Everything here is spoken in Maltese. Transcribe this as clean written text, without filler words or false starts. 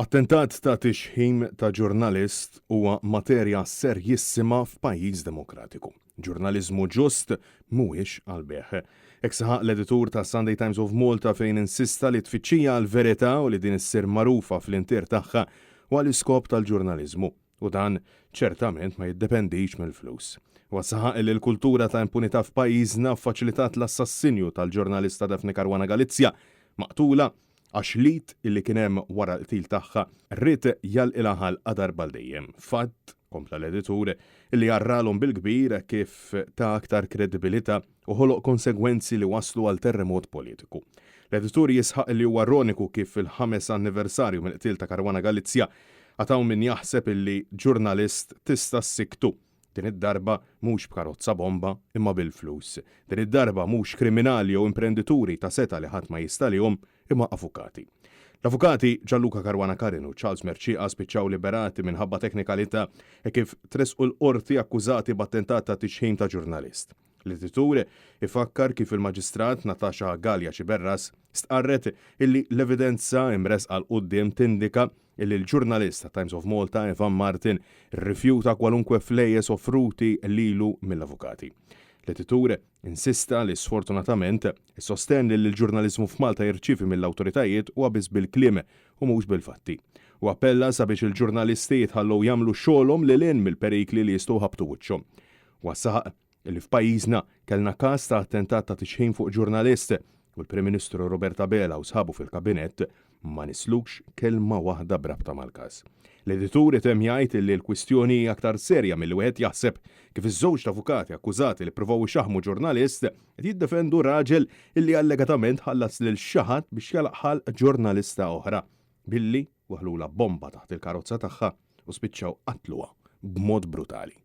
Attentat ta' tixħim ta' ġurnalist huwa materja serjissima f'pajjiż demokratiku. Ġurnaliżmu ġust mhuwiex għall-bejgħ. Hekk saħaq l-editur ta' Sunday Times of Malta fejn insista li t-tfittxija għall-verità u li din issir magħrufa fl-intier tagħha huwa l-iskop tal-ġurnaliżmu. U dan ċertament ma jiddependix mill-flus. Huwa saħaq li l-kultura ta' impunità f'pajjiżna ffaċilitat l-assassinju tal-ġurnalista Daphne Caruana Galizia, maqtula għax l-id li kien hemm wara l-qtil tagħha ried jagħlqilha ħalqha darba għal dejjem. Fatt, kompla l-editur, li għarralhom bil-kbir kif ta aktar kredibilità u ħoloq konsegwenzi li wasslu għal terremot politiku. L-editur jisħaq li huwa ironiku kif fil-ħames anniversarju mill-qtil ta' Caruana Galizia għad hawn min jaħseb illi ġurnalist tista' ssikktu. Din id-darba mhux b'karozza bomba imma bil-flus. Din id-darba mhux kriminali jew imprendituri ta' setgħa li ħadd ma jista' għalihom imma avukati. L-avukati Gianluca Caruana Karin u Charles Mercieca spiċċaw liberati minħabba teknikalità hekk kif tressqu l-Qorti akkużati b'attentat ta' tixħim ta' ġurnalist. L-editur ifakkar kif il-Maġistrat Natasha Galea Sciberras stqarret illi l-evidenza imressqa 'l quddiem tindika illi l-ġurnalist ta' Times of Malta Evan Martin rrifjuta kwalunkwe flejjes offruti lilu mill-avukati. L-editur Insista li sfortunatament, is-sostenn li l-ġurnaliżmu f'Malta jirċievi mill-awtoritajiet huwa biss bil-kliem u mhux bil-fatti. Hu appella sabiex il-ġurnalisti jitħallew jagħmlu xogħolhom lil hinn mill-perikli li jistgħu jħabbtu wiċċhom. Huwa saħaq li f'pajjiżna kellna każ ta' attentat ta' tixħim fuq ġurnalist u l-Prim Ministru Robert Abela u sħabu fil-Kabinett ma nislux kelma waħda b'rabta mal-każ. L-editur itemm jgħid li l-kwistjoni hi aktar serja milli wieħed jaħseb kif iż-żewġt avukati akkużati li ppruvaw ixaħħmu ġurnalist qed jiddefendu raġel illi allegatament ħallas lil xi ħadd biex jagħlaq ħalq ġurnalista oħra billi waħlulha bomba taħt il-karozza tagħha u spiċċaw qatluha b'mod brutali.